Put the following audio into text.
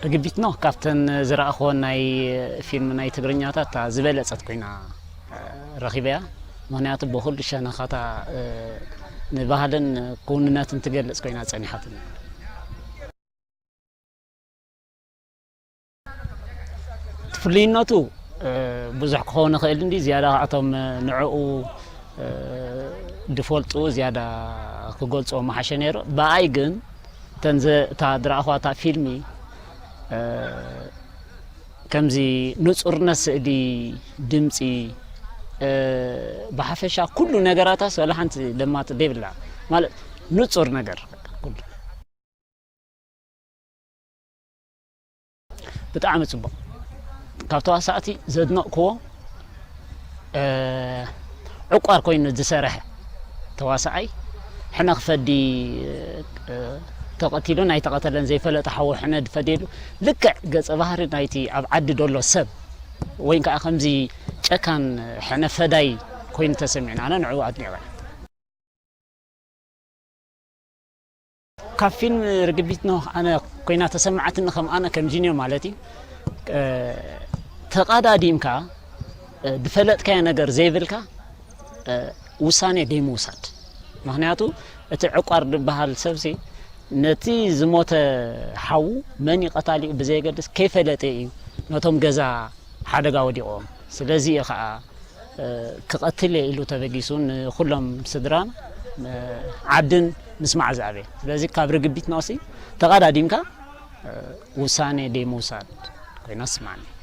ርግቢት ኖህ ካብተን ዝረኣኽወን ናይ ፊልም ናይ ትግርኛታት እታ ዝበለጸት ኮይና ረኺበያ። ምኽንያቱ ብኹሉ ሸነኻታ ንባህልን ክውንነትን ትገልጽ ኮይና ጸኒሓትኒ። እቲ ፍሉይነቱ ብዙሕ ክኸውን ይኽእል እንዲ ዝያዳ እቶም ንዕኡ ዝፈልጡ ዝያዳ ክገልፅዎ ምሓሸ ነይሩ። ብኣይ ግን እተን እታ ዝረኣኽዋ እታ ፊልሚ ከምዚ ንፁርነት ስእሊ፣ ድምፂ፣ ብሓፈሻ ኩሉ ነገራታስ ወላ ሓንቲ ለማት ዘይብላ ማለት ንፁር ነገር ኩሉ። ብጣዕሚ ጽቡቕ። ካብ ተዋሳእቲ ዘድነቕክዎ ዕቋር ኮይኑ ዝሰርሐ ተዋሳኣይ ሕነ ክፈዲ ተቐቲሉ ናይ ተቐተለን ዘይፈለጠ ሓዉ ሕነ ዝፈድየሉ ልክዕ ገጸ ባህሪ ናይቲ ኣብ ዓዲ ደሎ ሰብ ወይ ከዓ ከምዚ ጨካን ሕነ ፈዳይ ኮይኑ ተሰሚዑን ኣነ ንዕኡ ኣድኒቐ። ካብ ፊልም ርግቢት ኖህ ኣነ ኮይና ተሰማዓትኒ ከም ኣነ ከም ጂኒዮ ማለት እዩ። ተቓዳዲምካ ዝፈለጥካዮ ነገር ዘይብልካ ውሳኔ ደይምውሳድ። ምኽንያቱ እቲ ዕቋር ዝበሃል ሰብሲ ነቲ ዝሞተ ሓዉ መን እዩ ቀታሊኡ ብዘየገድስ ከይፈለጠ እዩ ነቶም ገዛ ሓደጋ ወዲቕዎም። ስለዚ እዩ ኸዓ ክቐትል እየ ኢሉ ተበጊሱ ንኹሎም ስድራን ዓድን ምስማዕ ዝኣበየ። ስለዚ ካብ ርግቢት ኖሲ ተቐዳዲምካ ውሳኔ ደይምውሳድ ኮይና ትስማዓኒ።